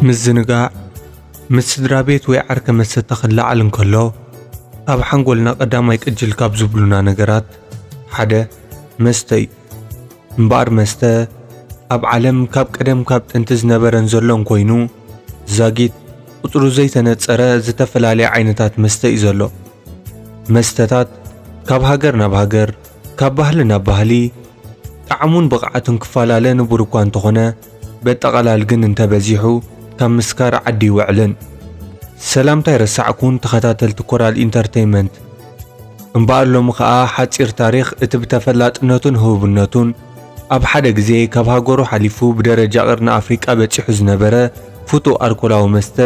ምዝንጋዕ ምስ ስድራ ቤት ወይ ዓርከ መሰታ ክለዓል እንከሎ፣ ኣብ ሓንጎልና ቀዳማይ ቅጅል ካብ ዝብሉና ነገራት ሓደ መስተ እዩ። እምበኣር መስተ ኣብ ዓለም ካብ ቀደም ካብ ጥንቲ ዝነበረን ዘሎን ኮይኑ፣ ዛጊት ቁጽሩ ዘይተነጸረ ዝተፈላለየ ዓይነታት መስተ እዩ ዘሎ። መስተታት ካብ ሃገር ናብ ሃገር፣ ካብ ባህሊ ናብ ባህሊ፣ ጣዕሙን ብቕዓቱን ክፈላለ ንቡር እኳ እንተኾነ፣ በጠቓላል ግን እንተበዚሑ ካብ ምስካር ዓዲ ይውዕልን። ሰላምታ ኣይረሳዕኩን ተኸታተልቲ ኮራል ኢንተርተይንመንት። እምበኣር ሎሚ ኸኣ ሓጺር ታሪኽ እቲ ብተፈላጥነቱን ህቡብነቱን ኣብ ሓደ ግዜ ካብ ሃገሩ ሓሊፉ ብደረጃ ቅርኒ ኣፍሪቃ በጺሑ ዝነበረ ፍቱው ኣልኮላዊ መስተ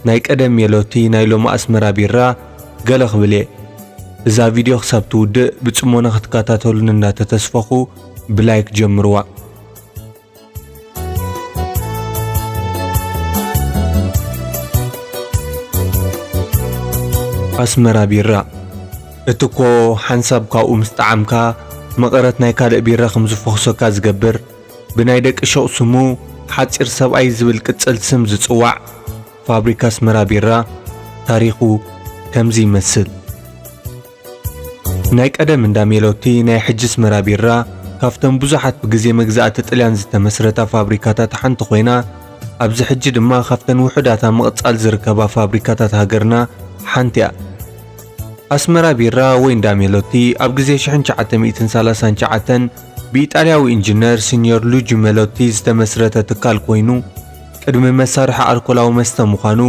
ናይ ቀደም ሜሎቲ ናይ ሎሚ ኣስመራ ቢራ ገለ ክብል እየ። እዛ ቪድዮ ክሳብ ትውድእ ብጽሞና ክትከታተሉኒ እንዳተተስፈኹ ብላይክ ጀምርዋ። ኣስመራ ቢራ። እቲ እኮ ሓንሳብ ካብኡ ምስ ጠዓምካ መቐረት ናይ ካልእ ቢራ ከም ዝፈኹሰካ ዝገብር፣ ብናይ ደቂ ሹቕ ስሙ ሓጺር ሰብኣይ ዝብል ቅጽል ስም ዝጽዋዕ ፋብሪካ ኣስመራ ቢራ ታሪኹ ከምዚ ይመስል። ናይ ቀደም እንዳ ሜሎቲ ናይ ሕጂ ኣስመራ ቢራ ካብተን ብዙሓት ብግዜ መግዛእቲ ጥልያን ዝተመስረታ ፋብሪካታት ሓንቲ ኮይና፣ ኣብዚ ሕጂ ድማ ካብተን ውሑዳት ኣብ ምቕጻል ዝርከባ ፋብሪካታት ሃገርና ሓንቲ እያ። ኣስመራ ቢራ ወይ እንዳ ሜሎቲ ኣብ ግዜ ሽሕን ትሽዓተ ሚእትን ሰላሳን ትሽዓተን ብኢጣልያዊ ኢንጂነር ሲኒዮር ሉጂ ሜሎቲ ዝተመስረተ ትካል ኮይኑ፣ ቅድሚ መሳርሒ ኣልኮላዊ መስተ ምዃኑ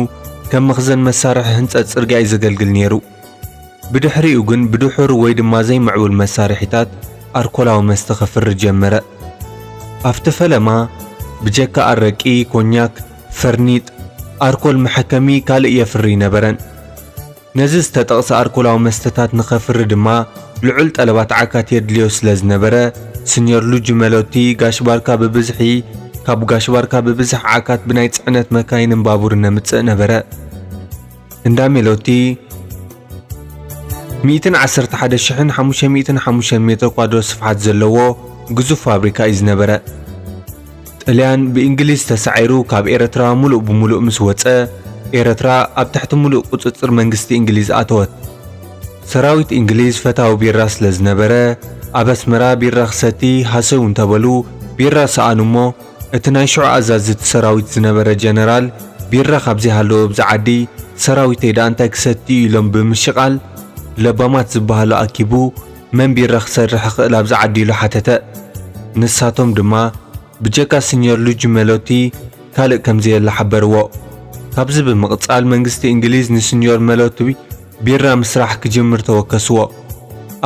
ከም መኽዘን መሳርሒ ህንጸት ጽርግያ እዩ ዘገልግል ነይሩ። ብድሕሪኡ ግን ብድሑር ወይ ድማ ዘይምዕቡል መሳርሒታት ኣልኮላዊ መስተ ከፍሪ ጀመረ። ኣብቲ ፈለማ ብጀካ ኣረቂ፣ ኮኛክ፣ ፈርኒጥ፣ ኣልኮል መሐከሚ ካልእ የፍሪ ኣይነበረን። ነዚ ዝተጠቕሰ ኣልኮላዊ መስተታት ንኸፍሪ ድማ ልዑል ጠለባት ዓካት የድልዮ ስለ ዝነበረ፣ ሲኒዮር ሉጂ ሜሎቲ ጋሽ ባርካ ብብዝሒ፣ ካብ ጋሽ ባርካ ብብዝሒ ዓካት ብናይ ጽዕነት መካይንን ባቡርን ነምጽእ ነበረ። እንዳ ሜሎቲ ሚእትን ዓሰርተ ሓደ ሽሕን ሓሙሽተ ሚእትን ሓሙሽተ ሜትር ኳድሮ ስፍሓት ዘለዎ ግዙፍ ፋብሪካ እዩ ዝነበረ። ጥልያን ብእንግሊዝ ተሳዒሩ ካብ ኤርትራ ሙሉእ ብሙሉእ ምስ ወጸ፣ ኤርትራ ኣብ ትሕቲ ሙሉእ ቁጽጽር መንግስቲ እንግሊዝ ኣተወት። ሰራዊት እንግሊዝ ፈታዊ ቢራ ስለ ዝነበረ፣ ኣብ ኣስመራ ቢራ ክሰቲ ሃሰው እንተበሉ፣ ቢራ ሰኣኑ እሞ፣ እቲ ናይ ሽዑ ኣዛዚ እቲ ሰራዊት ዝነበረ ጀነራል፣ ቢራ ካብ ዘይሃለወ ኣብዚ ዓዲ ሰራዊተይ ደኣ እንታይ ክሰቲ እዩ ኢሎም ብምሽቓል፣ ለባማት ዝበሃሉ ኣኪቡ፣ መን ቢራ ክሰርሕ ይኽእል ኣብዚ ዓዲ ኢሉ ሓተተ። ንሳቶም ድማ ብጀካ ሲኒዮር ሉጂ ሜሎቲ ካልእ ከም ዘየለ ሓበርዎ። ካብዚ ብምቕጻል መንግስቲ እንግሊዝ ንሲኒዮር ሜሎቲ ቢራ ምስራሕ ክጅምር ተወከስዎ።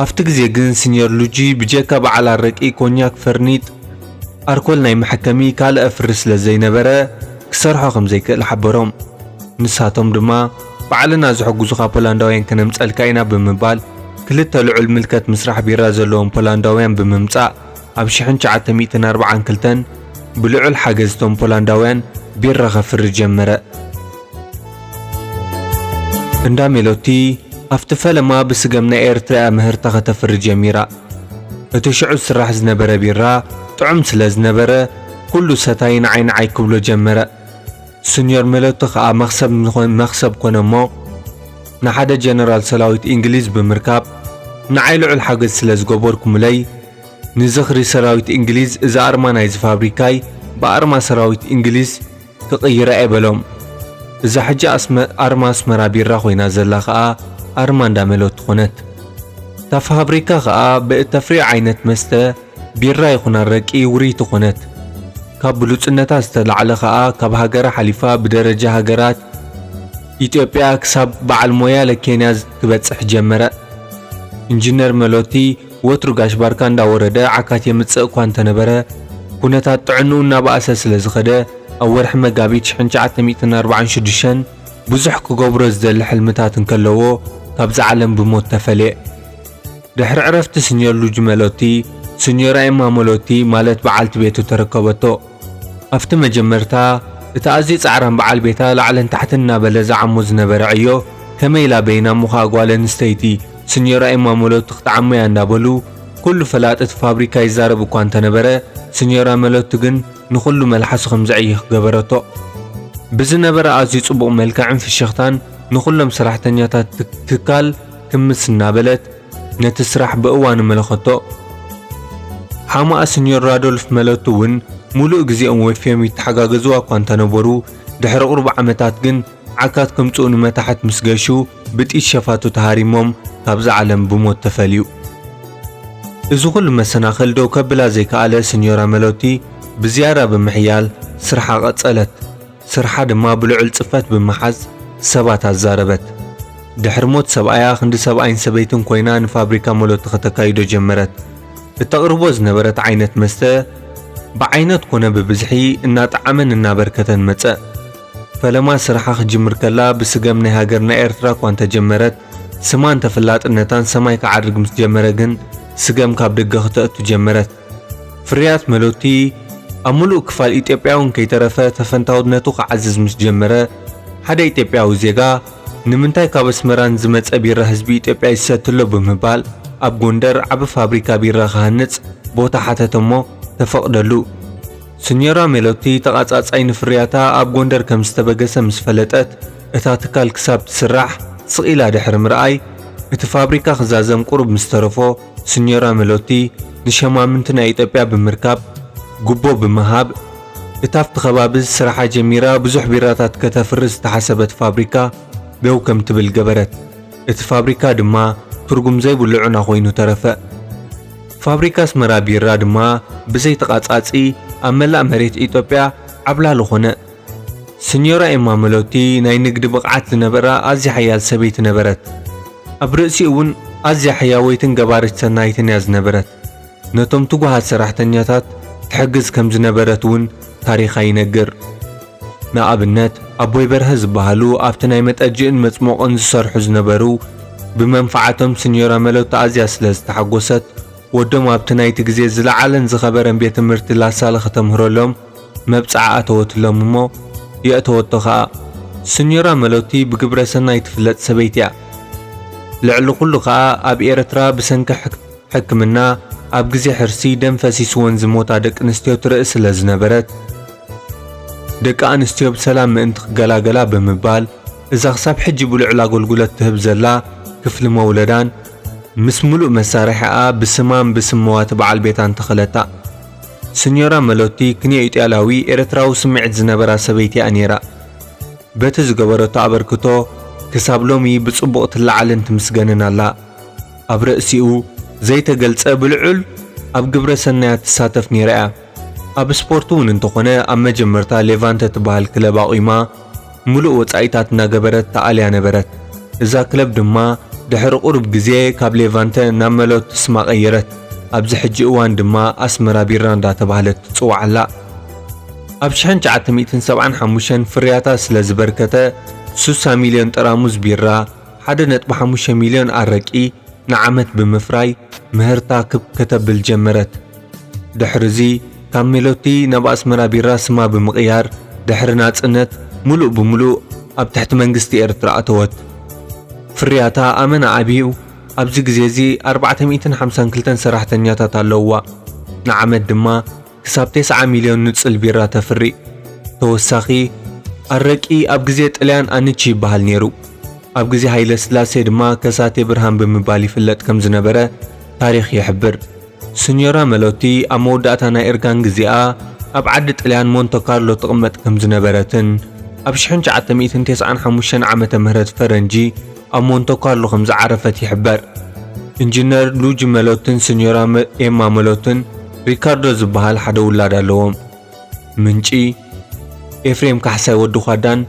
ኣብቲ ግዜ ግን ሲኒዮር ሉጂ ብጀካ በዓል ኣረቂ፣ ኮኛክ፣ ፈርኒጥ፣ ኣልኮል ናይ መሐከሚ ካልእ ኣፍሪ ስለ ዘይነበረ ክሰርሖ ከም ዘይክእል ሓበሮም። ንሳቶም ድማ ባዕልና ዝሕግዙኻ ፖላንዳውያን ከነምጸልካ ኢና ብምባል ክልተ ልዑል ምልከት ምስራሕ ቢራ ዘለዎም ፖላንዳውያን ብምምጻእ ኣብ ሽሕን ትሽዓተ ሚእትን ኣርባዓን ክልተን ብልዑል ሓገዝቶም ፖላንዳውያን ቢራ ከፍሪ ጀመረ። እንዳ ሜሎቲ ኣብቲ ፈለማ ብስገም ናይ ኤርትራ እያ ምህርታ ከተፍሪ ጀሚራ። እቲ ሽዑ ዝስራሕ ዝነበረ ቢራ ጥዑም ስለ ዝነበረ፣ ኩሉ ሰታይ ንዓይ ንዓይ ክብሎ ጀመረ። ስኒዮር ሜሎቲ ከኣ መኽሰብ ንኾን-፣ መኽሰብ ኮነ እሞ፣ ንሓደ ጀነራል ሰራዊት እንግሊዝ ብምርካብ፣ ንዓይ ልዑል ሓገዝ ስለ ዝገበርኩምለይ፣ ንዝኽሪ ሰራዊት እንግሊዝ እዛ ኣርማ ናይዚ ፋብሪካይ ብኣርማ ሰራዊት እንግሊዝ ክቕይራ እየ በሎም። እዛ ሕጂ ኣስመ-፣ ኣርማ ኣስመራ ቢራ ኮይና ዘላ ከኣ ኣርማ እንዳ ሜሎቲ ኮነት። እታ ፋብሪካ ከኣ ብእተፍርዮ ዓይነት መስተ ቢራ ይኹን ኣረቂ ውርይቲ ኮነት። ካብ ብሉጽነታ ዝተላዕለ ከኣ ካብ ሃገራ ሓሊፋ ብደረጃ ሃገራት ኢትዮጵያ ክሳብ በዓል ሞያለ ኬንያ ክበጽሕ ጀመረ። ኢንጂነር ሜሎቲ ወትሩ ጋሽ ባርካ እንዳወረደ ዓካት የምጽእ እኳ እንተነበረ፣ ኩነታት ጥዕንኡ እናበኣሰ ስለ ዝኸደ፣ ኣብ ወርሒ መጋቢት ሽሕን ትሽዓተ ሚእትን ኣርባዓን ሽዱሽተን ብዙሕ ክገብሮ ዝደሊ ሕልምታት እንከለዎ፣ ካብዛ ዓለም ብሞት ተፈልየ። ድሕሪ ዕረፍቲ ሲኒዮር ሉጂ ሜሎቲ፣ ሲኒዮራ ኤማ ሜሎቲ ማለት በዓልቲ ቤቱ ተረከበቶ። ኣብቲ መጀመርታ፣ እቲ ኣዝዩ ጻዕራም በዓል ቤታ ላዕልን ታሕትን እናበለ ዝዓሞ ዝነበረ ዕዮ፣ ከመይ ኢላ በይና እሞ ኸኣ ጓል ኣንስተይቲ ሲኒዮራ ኤማ ሜሎቲ ክትዓሞ እያ እንዳበሉ፣ ኩሉ ፈላጢ እቲ ፋብሪካ ይዛረብ እኳ እንተነበረ፣ ሲኒዮራ ሜሎቲ ግን ንኹሉ መልሓሱ ከም ዘዕይኽ ገበረቶ። ብዝነበረ ኣዝዩ ጽቡቕ መልክዕን ፍሽኽታን ንኹሎም ሰራሕተኛታት ትካል ክምስ እናበለት ነቲ ስራሕ ብእዋኑ መለኸቶ። ሓማኣ ስኒዮር ራዶልፍ መለቱ እውን ሙሉእ ግዜኦም ወፊዮም ይተሓጋገዝዋ እኳ እንተነበሩ፣ ድሕሪ ቁሩብ ዓመታት ግን ዓካት ክምጽኡ ንመታሕት ምስ ገሹ ብጥይት ሸፋቱ ተሃሪሞም ካብዛ ዓለም ብሞት ተፈልዩ። እዚ ኩሉ መሰናኽል ደው ከብላ ዘይከኣለ ስኒዮራ መሎቲ ብዝያዳ ብምሕያል ስርሓ ቀጸለት። ስርሓ ድማ ብልዑል ጽፈት ብምሓዝ ሰባት ኣዛረበት። ድሕሪ ሞት ሰብኣያ ክንዲ ሰብኣይን ሰበይትን ኮይና ንፋብሪካ መሎቲ ከተካይዶ ጀመረት። እተቕርቦ ዝነበረት ዓይነት መስተ ብዓይነት ኮነ ብብዝሒ እናጠዓመን እናበርከተን መጸ። ፈለማ ስርሓ ክጅምር ከላ ብስገም ናይ ሃገርና ኤርትራ እኳ እንተጀመረት፣ ስማን ተፈላጥነታን ሰማይ ክዓርግ ምስ ጀመረ ግን ስገም ካብ ደገ ክተእቱ ጀመረት። ፍርያት መሎቲ ኣብ ምሉእ ክፋል ኢትዮጵያ እውን ከይተረፈ ተፈታውነቱ ክዓዝዝ ምስ ጀመረ፣ ሓደ ኢትዮጵያዊ ዜጋ ንምንታይ ካብ ኣስመራን ዝመጸ ቢራ ህዝቢ ኢትዮጵያ ይሰቲ ኣሎ ብምባል ኣብ ጎንደር ዓቢ ፋብሪካ ቢራ ክሃንጽ ቦታ ሓተተ እሞ ተፈቕደሉ። ስኒዮራ ሜሎቲ ተቓጻጻይ ንፍርያታ ኣብ ጎንደር ከም ዝተበገሰ ምስ ፈለጠት፣ እታ ትካል ክሳብ ትስራሕ ስቕ ኢላ ድሕሪ ምርኣይ፣ እቲ ፋብሪካ ክዛዘም ቁሩብ ምስ ተረፎ፣ ስኒዮራ ሜሎቲ ንሸማምንቲ ናይ ኢትዮጵያ ብምርካብ፣ ጉቦ ብምሃብ፣ እታ ኣብቲ ከባቢ ስራሓ ጀሚራ ብዙሕ ቢራታት ከተፍሪ ዝተሓሰበት ፋብሪካ ደው ከም ትብል ገበረት። እቲ ፋብሪካ ድማ ትርጉም ዘይብሉ ዑና ኮይኑ ተረፈ። ፋብሪካ ኣስመራ ቢራ ድማ ብዘይ ተቓጻጺ ኣብ መላእ መሬት ኢትዮጵያ ዓብላሊ ኾነ። ስኒዮራ ኤማ መሎቲ ናይ ንግዲ ብቕዓት ዝነበራ ኣዝያ ሓያል ሰበይቲ ነበረት። ኣብ ርእሲኡ እውን ኣዝያ ሕያወይትን ገባሪት ሰናይትን እያ ዝነበረት። ነቶም ትጉሃት ሰራሕተኛታት ትሕግዝ ከም ዝነበረት እውን ታሪኻ ይነግር። ንኣብነት፣ ኣቦይ በርሀ ዝበሃሉ ኣብቲ ናይ መጠጅእን መጽሞቕን ዝሰርሑ ዝነበሩ፣ ብመንፈዓቶም ስኒዮራ መሎቲ ኣዝያ ስለ ዝተሓጎሰት፣ ወዶም ኣብቲ ናይቲ ግዜ ዝለዓለን ዝኸበረን ቤት ትምህርቲ ላሳለ ከተምህረሎም መብጽዓ ኣተወትሎም እሞ፣ የእተወቶ ኸኣ። ስኒዮራ መሎቲ ብግብረ ሰናይ ትፍለጥ ሰበይቲ እያ። ልዕሊ ኩሉ ኸኣ ኣብ ኤርትራ ብሰንኪ ሕክ-፣ ሕክምና ኣብ ግዜ ሕርሲ ደም ፈሲስወን ዝሞታ ደቂ ኣንስትዮ ትርኢ ስለ ዝነበረት፣ ደቂ ኣንስትዮ ብሰላም ምእንቲ ክገላገላ ብምባል፣ እዛ ክሳብ ሕጂ ብልዑል ኣገልግሎት ትህብ ዘላ ክፍሊ መውለዳን ምስ ምሉእ መሳርሒኣ ብስማን ብስም መዋቲ በዓል ቤታን ተኸለታ። ስኒዮራ መሎቲ ክንዮ ኢጣልያዊ ኤርትራዊ ስምዒት ዝነበራ ሰበይቲ እያ ነይራ። በቲ ዝገበረቶ ኣበርክቶ ክሳብ ሎሚ ብጽቡቕ ትለዓልን ትምስገንን ኣላ። ኣብ ርእሲኡ ዘይተገልጸ ብልዑል ኣብ ግብረ ሰናያት ትሳተፍ ነይራ እያ። ኣብ ስፖርት እውን እንተኾነ ኣብ መጀመርታ ሌቫንተ ትበሃል ክለብ ኣቑማ ምሉእ ወጻኢታት እናገበረት ተኣልያ ነበረት። እዛ ክለብ ድማ ድሕሪ ቁሩብ ግዜ ካብ ሌቫንተ ናብ መሎቲ ስማ ቀየረት። ኣብዚ ሕጂ እዋን ድማ ኣስመራ ቢራ እንዳተባህለት ትጽዋዕ ኣላ። ኣብ ሽሕን ትሽዓተ ሚእትን ሰብዓን ሓሙሽተን ፍርያታ ስለ ዝበርከተ፣ ሱሳ ሚልዮን ጠራሙዝ ቢራ፣ ሓደ ነጥቢ ሓሙሽተ ሚልዮን ኣረቂ ንዓመት ብምፍራይ ምህርታ ክብ ከተብል ጀመረት። ድሕርዚ ካብ ሜሎቲ ናብ ኣስመራ ቢራ ስማ ብምቕያር፣ ድሕሪ ናጽነት ምሉእ ብምሉእ ኣብ ትሕቲ መንግስቲ ኤርትራ ኣተወት። ፍርያታ ኣመና ዓብዩ፣ ኣብዚ ግዜ እዚ ኣርባዕተ ሚእትን ሓምሳን ክልተን ሰራሕተኛታት ኣለውዋ። ንዓመት ድማ ክሳብ ተስዓ ሚልዮን ንጽል ቢራ ተፍሪ። ተወሳኺ፣ ኣረቂ ኣብ ግዜ ጥልያን ኣንቺ ይበሃል ነይሩ። ኣብ ግዜ ሃይለ ስላሴ ድማ ከሳቴ ብርሃን ብምባል ይፍለጥ ከም ዝነበረ ታሪኽ ይሕብር። ስኒዮራ መሎቲ ኣብ መወዳእታ ናይ እርጋን ግዜኣ ኣብ ዓዲ ጥልያን ሞንተ ካርሎ ትቕመጥ ከም ዝነበረትን ኣብ ሽሕን ትሽዓተ ሚእትን ተስዓን ሓሙሽተን ዓመተ ምህረት ፈረንጂ ኣብ ሞንተ ካርሎ ከም ዝዓረፈት ይሕበር። ኢንጂነር ሉጂ መሎትን ስኒዮራ መ-፣ ኤማ መሎትን ሪካርዶ ዝበሃል ሓደ ውላድ ኣለዎም። ምንጪ፣ ኤፍሬም ካሕሳይ ወዲ ኳዳን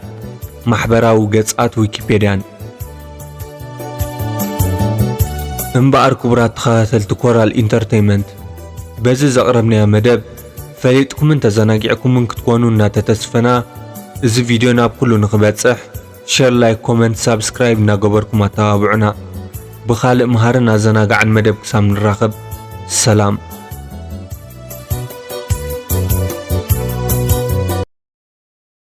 ማሕበራዊ ገጻት ዊኪፔድያን። እምበኣር ክቡራት ተኸታተልቲ ኮራል ኢንተርተይመንት፣ በዚ ዘቕረብናዮ መደብ ፈሊጥኩምን ተዘናጊዕኩምን ክትኮኑ እናተተስፈና፣ እዚ ቪድዮ ናብ ኩሉ ንኽበጽሕ ሸር፣ ላይክ፣ ኮመንት፣ ሳብስክራይብ እናገበርኩም ኣተባብዑና። ብኻልእ መሃርን ኣዘናጋዕን መደብ ክሳብ ንራኸብ፣ ሰላም።